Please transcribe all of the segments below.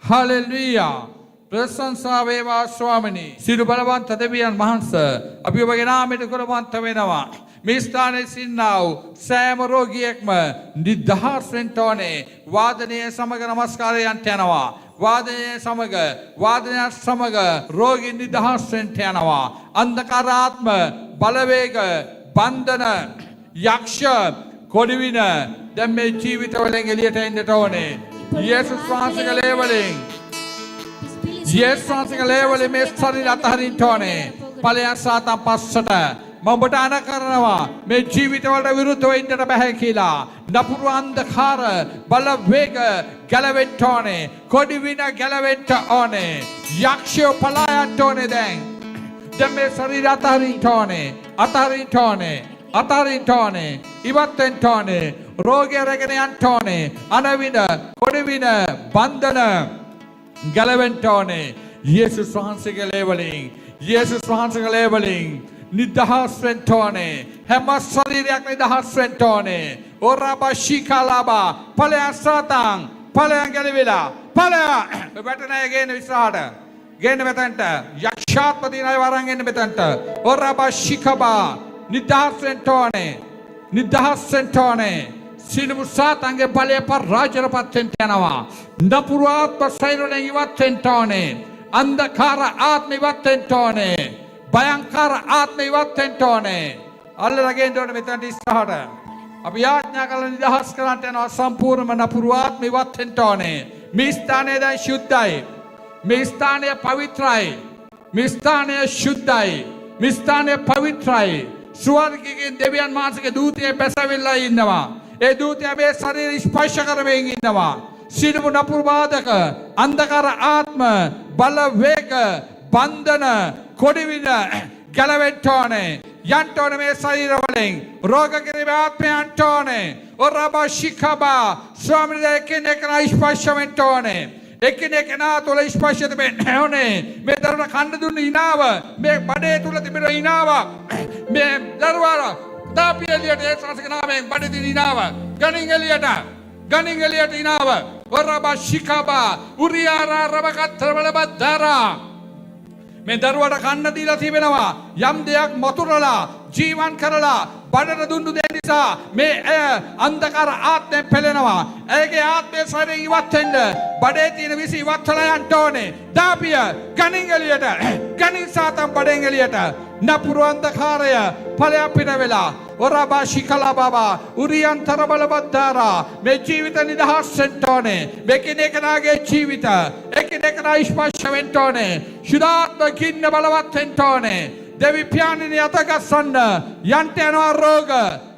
Hallelujah. ප්‍රශංසා වේවා ස්වාමිනී. සියලු බලවන්ත දෙවියන් වහන්සේ, අපි ඔබගේ නාමයට ගුණවන්ත වෙනවා. මේ ස්ථානයේ සිටිනා වූ සෑම රෝගියෙක්ම නිදහස් වෙන්න ඕනේ. වාදනය සමග නමස්කාරයන්ට යනවා. වාදනය සමග, වාදනයත් සමග රෝගී නිදහස් වෙන්න යනවා. අන්ධකාර ආත්ම, බලවේග, බන්ධන, යක්ෂ, කොඩිවින දැන් මේ ජීවිතවලින් එළියට එන්නට ඕනේ. යේසුස් වහන්සේගේ ලේ වලින්, යේසුස් වහන්සේගේ ලේ වලින් මේ ශරීරය අතහරින්න ඕනේ. ඵලයන් සාතන් පස්සට. මම ඔබට අණ කරනවා මේ ජීවිතවලට විරුද්ධව ඉන්නට බැහැ කියලා. නපුරු අන්ධකාර බලවේග ගැලවෙන්න ඕනේ. කොඩිවින ගැලවෙන්න ඕනේ. යක්ෂයෝ පලා යන්න ඕනේ දැන්. දැන් මේ ශරීරය අතහරින්න ඕනේ. අතහරින්න ඕනේ. අතහරින්න ඕනේ. ඉවත් වෙන්න ඕනේ. රෝගය රැගෙන යන්න ඕනේ. අනවින, කොඩිවින, බන්ධන ගැලවෙන්න ඕනේ. යේසුස් වහන්සේගේ ලේ වලින්, යේසුස් වහන්සේගේ ලේ වලින් නිදහස් වෙන්න ඕනේ. හැම ශරීරයක් නිදහස් වෙන්න ඕනේ. ඔරබා ශිකලාබා. ඵලයන් සාතන්. ඵලයන් ගැලවිලා. ඵලයන්. වැටෙන අය ගේන්න ඉස්සරහට. ගේන්න මෙතනට. යක්ෂාත්ම තියෙන අය වරන් එන්න මෙතනට. ඔරබා ශිකබා. නිදහස් වෙන්න ඕනේ. නිදහස් වෙන්න ඕනේ. සියලුම සාතන්ගේ බලය පරාජයටපත් වෙන්න යනවා. නපුරු ආත්ම ශරීරයෙන් ඉවත් වෙන්න ඕනේ. අන්ධකාර ආත්ම ඉවත් වෙන්න ඕනේ. භයංකාර ආත්ම ඉවත් වෙන්න ඕනේ. අල්ලලා ගේන්න ඕනේ මෙතනට ඉස්සරහට. අපි යාඥා කරලා නිදහස් කරන්නට යනවා. සම්පූර්ණම නපුරු ආත්ම ඉවත් වෙන්න ඕනේ. මේ ස්ථානය දැන් ශුද්ධයි. මේ ස්ථානය පවිත්‍රයි. මේ ස්ථානය ශුද්ධයි. මේ ස්ථානය පවිත්‍රයි. ස්වර්ගයෙන් දෙවියන් වහන්සේගේ දූතයෙක් බැසවිල්ලා ඉන්නවා. ඒ දූතයා මේ ශරීර ස්පර්ශ කරමින් ඉන්නවා. සියලුම නපුරු බාධක, අන්ධකාර ආත්ම, බලවේග, බන්ධන, කොඩිවින ගැලවෙන්න ඕනේ. යන්න ඕනේ මේ ශරීර වලින්. රෝග කිරීමේ ආත්මය යන්න ඕනේ. ඔරබා ශිකබා. ස්වාමීන් වහන්සේ එකිනෙකනා ස්පර්ශ වෙන්න ඕනේ. එකිනෙකනා තුළ ස්පර්ශ තිබෙන්න ඕනේ. මේ දරුවට කන්න දුන්න හිනාව, මේ බඩේ තුල තිබෙන හිනාව, මේ දරුවා දාපිය එළියට යේසුස් වහන්සේගේ නාමයෙන්. බඩේ තියෙන හිනාව ගනින් එළියට. ගනින් එළියට හිනාව. ඔරබා ශිකබා උරියාරා රබකත්තර බලබද්දාරා. මේ දරුවට කන්න දීලා තිබෙනවා යම් දෙයක් මතුරලා ජීවන් කරලා බඩට දුන්නු දේ නිසා මේ ඇය අන්ධකාර ආත්මයෙන් පෙළෙනවා. ඇයගේ ආත්මය ශරීරයෙන් ඉවත් වෙන්න බඩේ තියෙන විස ඉවත් වෙලා යන්න ඕනේ. දාපිය ගනින් එළියට. ගනින් සාතන් බඩෙන් එළියට. නපුරු අන්ධකාරය ඵලයක් පිට වෙලා. ඔරබා ශිකලා බබා උරියන්තර බලබද්දාරා. මේ ජීවිත නිදහස් වෙන්න ඕනේ. මේ එකිනෙකනාගේ ජීවිත එකිනෙකනා ස්පර්ශ වෙන්න ඕනේ. ශුද්ධාත්ම ගින්න බලවත් වෙන්න ඕනේ. දෙවි පියාණනි, අතගස්සන්න. යන්ට යනවා රෝග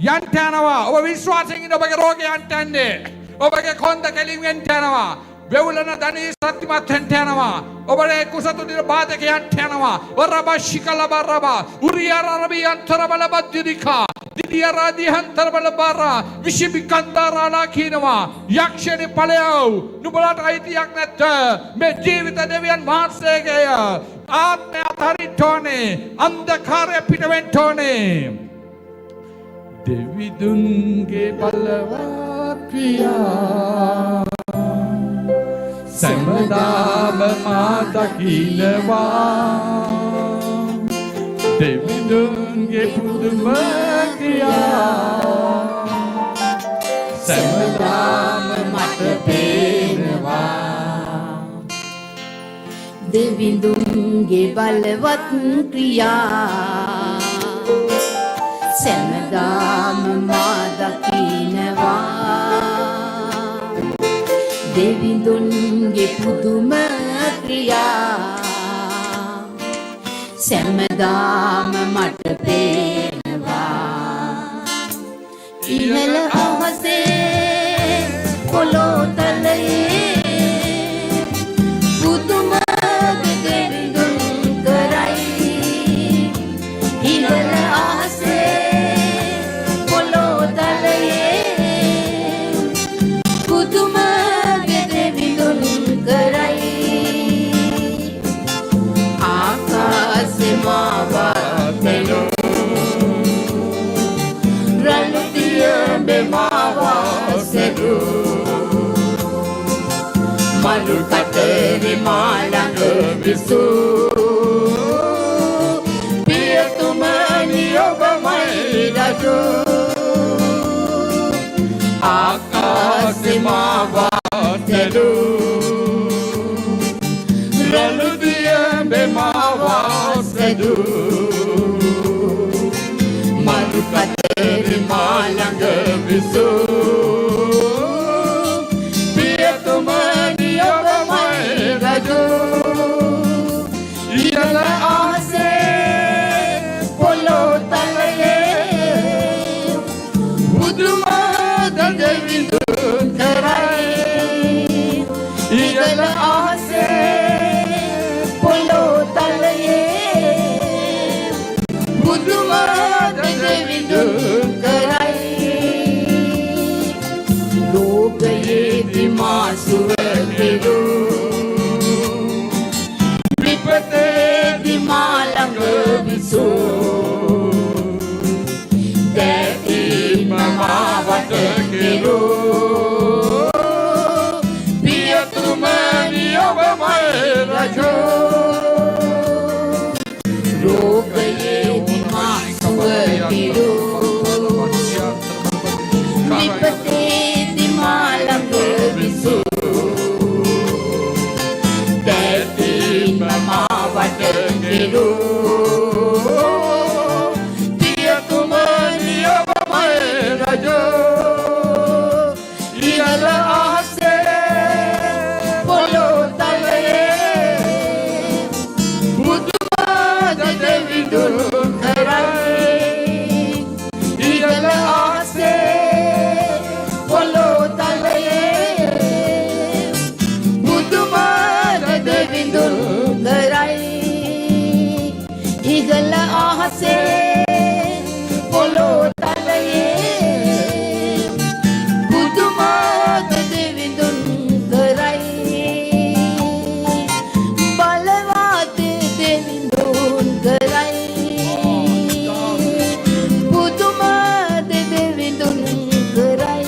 යන්ට යනවා. ඔබ විශ්වාසයෙන් ඉන්න, ඔබගේ රෝග යන්ට යන්නේ. ඔබගේ කොන්ද කෙලින් වෙන්න යනවා. වෙවුලන දණහිස ශක්තිමත් වෙන්න යනවා. ඔබේ කුස තුඩේ බාධක යන්ට යනවා. ඔරබා ශිකලබා රබා උරියාර රබි අන්තර බලබද්දිරිකා දිදියරාදී හන්තර බලබාරා විශිබිකන්දාරාලා කියනවා. යක්ෂණි, ඵලයව්. නුඹලාට අයිතියක් නැත්ත. මේ ජීවිත දෙවියන් වහන්සේගේය. ආත්මය අතහරින්න ඕනේ. අන්ධකාරය පිට වෙන්න ඕනේ. දෙවිදුන්ගේ බලවත් ක්‍රියා සැමදාම මා දකිනවා. දෙවිදුන්ගේ පුදුම ක්‍රියා සැමදාම මට පේනවා. දෙවිඳුන්ගේ බලවත් ක්‍රියා සැමදාම මා දකිනවා. දෙවිඳුන්ගේ පුදුම ක්‍රියා සැමදාම මට පේනවා. ඉහළ අහසේ පොළොව තලයේ පුදුම දෙවිඳුන් කරයි. ඉහළ අහසේ පොළොව තලයේ පුදුම දෙවිඳුන් කරයි. ආකාශෙ මාවත් නෙළූ රළු දිය මෙම කතරේ මා ළඟ විසූ. පියතුමනි ඔබමයි රජු. ආකාශේ මා වාසෙලු, රළු දිය මා වාසෙලු, මරු කතරේ මා ළඟ විසූ. පියතුමනි ඔබමයි රජු. ඉහළ අහසේ පොළොව තලයේ බුදුමද දෙවිඳුන් කරයි. ඉහළ අහසේ පොළොව තලයේ බුදුමද දෙවිඳුන් කරයි. ලෝකයේදී මා සුව කෙරූ, විපතේදී මා ළඟ විසූ, දෑතින්ම මා වට කෙරූ. පියතුමනි ඔබමයි රජු. ලෝකයේදී මා සුව කෙරූ, විපතේදී මා ළඟ විසූ, දෑතින්ම මා වට කෙරූ. පියතුමනි ඔබමයි රජු. ඉහළ අහසේ පොළොව තලයේ බුදුමද දෙවිඳුන් කරයි. ඉහළ අහසේ පොළොව තලයේ බුදුමද දෙවිඳුන් කරයි. ඉහළ අහසේ පොළොව තලයේ බුදුමද දෙවිඳුන් කරයි. බලවත් දෙවිඳුන් කරයි. පුදුමද දෙවිඳුන් කරයි.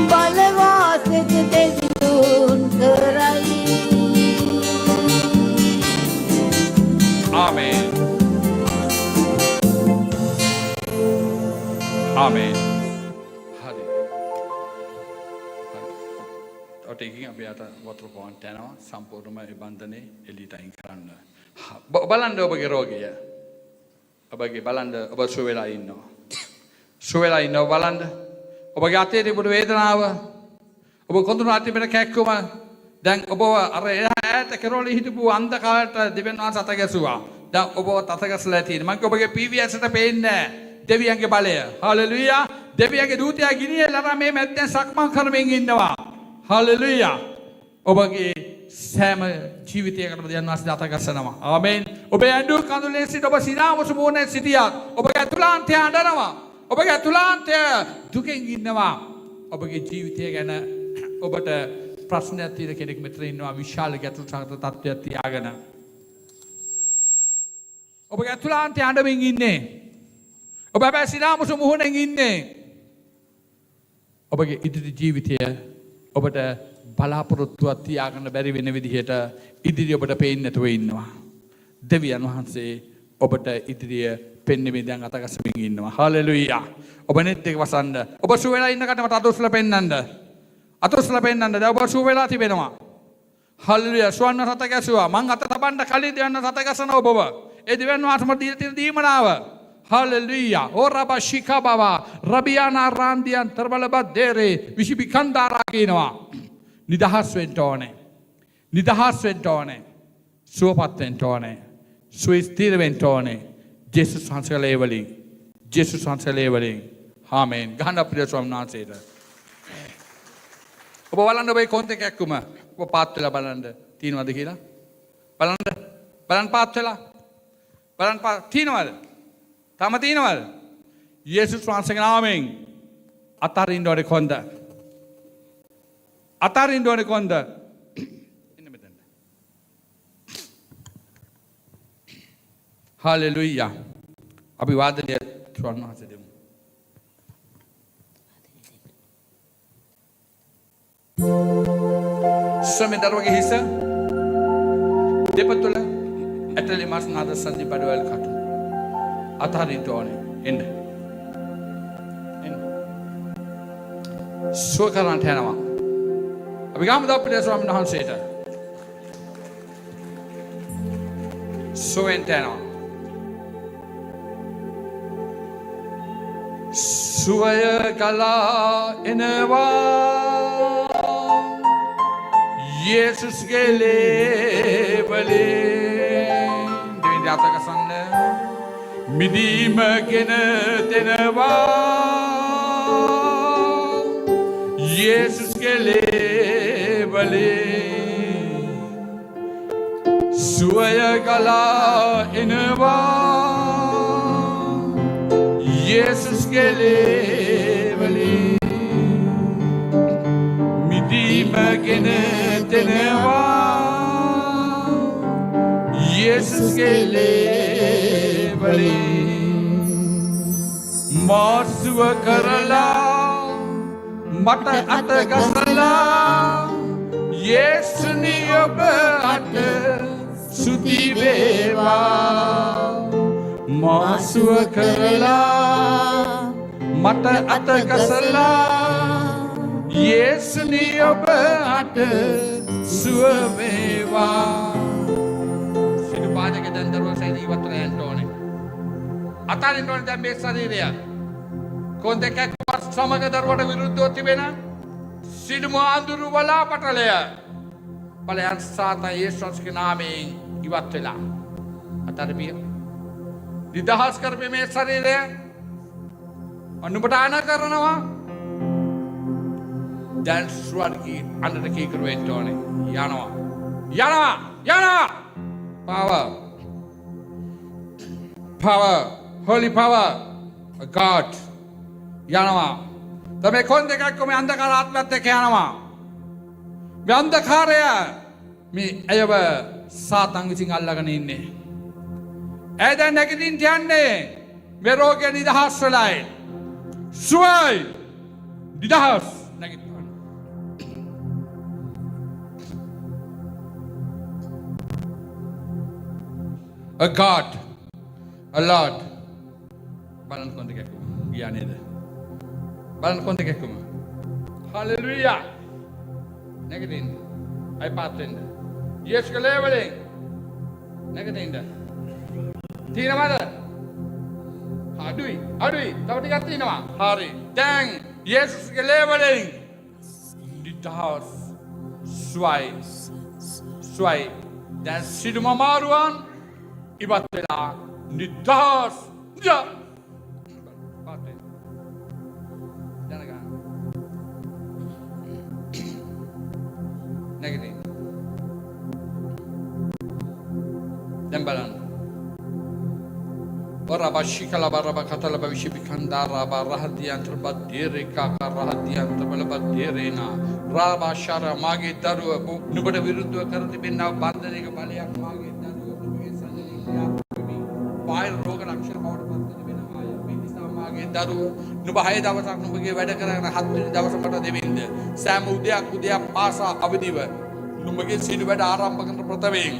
බලවත් දෙවිඳුන් කරයි. ආමේන්. ආමේන්. හරි. හරි. තව ටිකකින් අපි අත වතුර පොවන්ට යනවා සම්පූර්ණම ඒ බන්ධනේ එළියට අයින් කරන්න. බලන්න ඔබගේ රෝගය. ඔබගේ බලන්න ඔබ සුව වෙලා ඉන්නවා. සුව වෙලා ඉන්නවා බලන්න. ඔබගේ අතේ තිබුණු වේදනාව, ඔබ කොඳුන අතේ කැක්කුම, දැන් ඔබව අර එහා ඈත කෙරෝලේ හිටපු අන්ධකාරයට දෙවියන් වහන්සේ අත ගැසුවා. දැන් ඔබව අත ගැසලා තියෙනවා. මං ඔබගේ PVS එකට පේන්නේ නැහැ දෙවියන්ගේ බලය. හලෙලූයා. දෙවියන්ගේ දූතයා ගිනියලා අර මේ මැද්දෙන් සක්මන් කරමින් ඉන්නවා. හලෙලූයා. ඔබගේ සෑම ජීවිතයකටම දෙවියන් වහන්සේ අත ගැසෙනවා. ආමේන්. ඔබේ ඇඬු කඳුලේ සිට ඔබ සිනාවසු මුහුණේ සිටියත් ඔබගේ ඇතුළාන්තය අඬනවා. ඔබගේ ඇතුළාන්තය දුකෙන් ඉන්නවා. ඔබගේ ජීවිතය ගැන ඔබට ප්‍රශ්නයක් තියෙන කෙනෙක් මෙතන ඉන්නවා, විශාල ගැටලු සහගත තත්ත්වයක් තියාගෙන. ඔබගේ ඇතුළාන්තය අඬමින් ඉන්නේ. ඔබ හැබැයි සිනාමුසු මුහුණෙන් ඉන්නේ. ඔබගේ ඉදිරි ජීවිතය ඔබට බලාපොරොත්තුවක් තියාගන්න බැරි වෙන විදිහට ඉදිරිය ඔබට පේන්නේ නැතුව ඉන්නවා. දෙවියන් වහන්සේ ඔබට ඉදිරිය පෙන්නෙමින් දැන් අතගසමින් ඉන්නවා. හලෙලූයා. ඔබ නෙත් දෙක වසන්න. ඔබ සුව වෙලා ඉන්න කට මට අත උස්සලා පෙන්නන්න. අත උස්සලා පෙන්නන්න. දැන් ඔබ සුව වෙලා තිබෙනවා. හලෙලූයා. ස්වර්ණ රත ගැසුවා. මං අත තබන්න කලින් දෙවියන් රත ගැසන ඔබව. ඒ දෙවියන් වහන්සේ මට දීලා තියෙන දීමනාව. හලෙලූයා. ඕ රබා ශිකා බවා රබියානා රාන්දියන් තරබලබත් දේරේ විශිබි කන්දාරා කියනවා. නිදහස් වෙන්න ඕනේ. නිදහස් වෙන්න ඕනේ. සුවපත් වෙන්න ඕනේ. සුවස්ථිර වෙන්න ඕනේ. ජේසුස් වහන්සේගේ ලේ වලින්. ජේසුස් වහන්සේගේ ලේ වලින්. ආමේන්. ගහන්න ප්‍රිය ස්වාමීන් වහන්සේට. ඔබ බලන්න ඔබේ කොන්ද කැක්කුම. ඔබ පාත් වෙලා බලන්න තියෙනවද කියලා. බලන්න. බලන්න පාත් වෙලා. බලන්න පාත් තියෙනවද? තම තියෙනවද? යේසුස් වහන්සේගේ නාමයෙන් අතාරින්න ඕනේ කොන්ද. අතාරින්න ඕනේ කොන්ද. එන්න මෙතනට. හලෙලූයා. අපි වාදනය ස්වාමීන් වහන්සේ දෙමු. ස්වාමී දරුවගේ හිස දෙපතුල ඇටලි මස් නාද සන්ධි බඩවැල් කටු අතහරින්න ඕනේ. එන්න. එන්න. සුව කරන්නට යනවා. අපි ගමු අපේ ස්වාමීන් වහන්සේට. සුවෙන්ට යනවා. සුවය ගලා එනවා යේසුස්ගේ ලේ වලින්. දෙවියන් අත ගසන්න. මිදීම ගෙන දෙනවා යේසුස්ගේ ලේ වලින්. සුවය ගලා එනවා යේසුස්ගේ ලේ වලින්. මිදීම ගෙන දෙනවා යේසුස්ගේ ලේ වලින්. මා සුව කරලා මට අත ගසලා යේසුනි ඔබ අට ස්තුති වේවා. මා සුව කරලා මට අත ගසලා යේසුනි ඔබ අට සුව වේවා. සිටු පාදක දැන් දරුවන් සහිත ඉවත් වෙලා යන්න ඕනේ. අතාරින්න ඕනේ දැන් මේ ශරීරය. කොන් දෙකක් සමග දරුවට විරුද්ධව තිබෙන සිළුම අඳුරු වලාපටලය බලයන් සාතන් යේසුස් වහන්සේගේ නාමයෙන් ඉවත් වෙලා අතාරිපිය. නිදහස් කරපි මේ ශරීරය. අනුබට අන කරනවා. දැන් ස්වර්ගී අඬට කීකරු වෙන්න ඕනේ. යනවා. යනවා. යනවා. Power. Power. Holy power. God. යනවා. තමයි කොන් දෙකක් මේ අන්ධකාර ආත්මයත් එක්ක යනවා. මේ අන්ධකාරය මේ ඇයව සාතන් විසින් අල්ලගෙන ඉන්නේ. ඇය දැන් නැගිටින්න යන්නේ. මේ රෝගය නිදහස් වෙලයි. සුවයි. නිදහස්. නැගිටින්න. A God, a Lord. බලන්න කොන් දෙකක්ම ගියා නේද? බලන්න කොන් දෙකක්ම. හලෙලූයා. නැගිටින්න. අය පාත් වෙන්න. යේසුගේ ලේ වලින් නැගිටින්න. තියෙනවද? අඩුයි, අඩුයි. තව ටිකක් තියෙනවා. හරි. දැන් යේසුස්ගේ ලේ වලින් නිදහස්. සුවයි. සුවයි. දැන් සිළුම අමාරුවන් ඉවත් වෙලා නිදහස්. යා. පාත් වෙන්න. දැනගන්න. නැගිටින්න. දැන් බලන්න. Baraba shikala baraba katala bavishibikanda raba rahadiyantra badire kaka rahadiyantra bala badirena රාබා ශාර මාගේ දරුව නුඹට විරුද්ධව කර තිබෙනා බන්ධනයක බලයක් මාගේ දරුව නුඹගේ සන්නිධියේ ක්‍රියාත්මක වෙමි. බාහිර රෝග ලක්ෂණ බවට පත් තිබෙනවා. මේ නිසා මාගේ දරුව නුඹ 6 දවසක් නුඹගේ වැඩ කරගෙන 7 වෙනි දවස මට දෙවින්ද. සෑම උදයක් උදයක් පාසා අවදිව නුඹගේ සිළු වැඩ ආරම්භ කරන ප්‍රථමයෙන්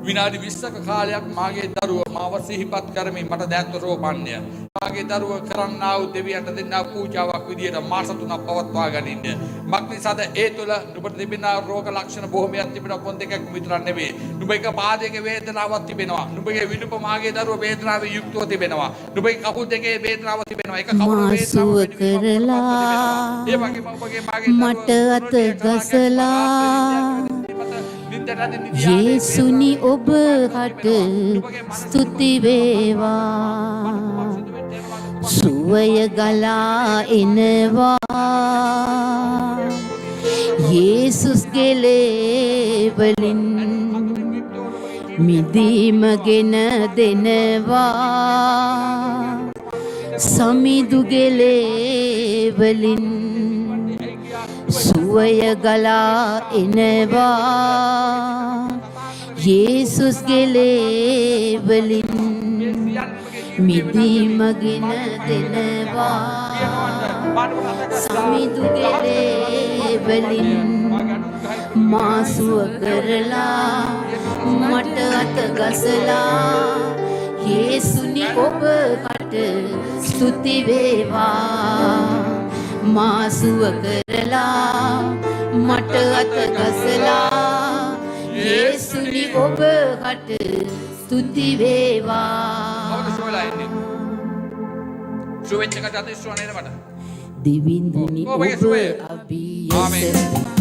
විනාඩි 20ක කාලයක් මාගේ දරුව මාව සිහිපත් කරමින් මට දෑත් ඔසවපන්ය. මාගේ දරුව කරන්නා වූ දෙවියන්ට දෙන්නා පූජාවක් විදියට මාස 3ක් පවත්වා ගනින්න. මක්නිසාද ඒ තුළ නුඹට තිබෙන රෝග ලක්ෂණ බොහොමයක් තිබෙනවා, කොන් දෙකක් විතරක් නෙවෙයි. නුඹ එක පාදයක වේදනාවක් තිබෙනවා. නුඹගේ විලුප මාගේ දරුව වේදනාවෙන් යුක්තව තිබෙනවා. නුඹගේ කකුල් දෙකේ වේදනාවක් තිබෙනවා. එක කකුල මා වේදනාව සුව වැඩි වීමක් කරලා තිබෙනවා. ඒ වගේම ඔබගේ මාගේ දරුව මට අත ගසලා යේසුනි ඔබ හට ස්තුති වේවා. සුවය ගලා එනවා යේසුස්ගේ ලේ වලින්. මිදීම ගෙන දෙනවා සමිඳුගේ ලේ වලින්. සුවය ගලා එනවා යේසුස්ගේ ලේ වලින්. මිදීම ගෙන දෙනවා සමිඳුගේ ලේ වලින්. මා සුව කරලා මට අත ගසලා, යේසුනි ඔබ කට ස්තුති වේවා. මා සුව කරලා මට අත ගසලා, යේසුනි ඔබ කට ස්තුති වේවා. කවුද සුව වෙලා ඉන්නේ? සුව වෙච්ච එකට අත ඉස්සුවා නේද මට? දිවිඳුනි ඔව්, ඔබ ඔබගේ සුවය. අභියස ආමේන්.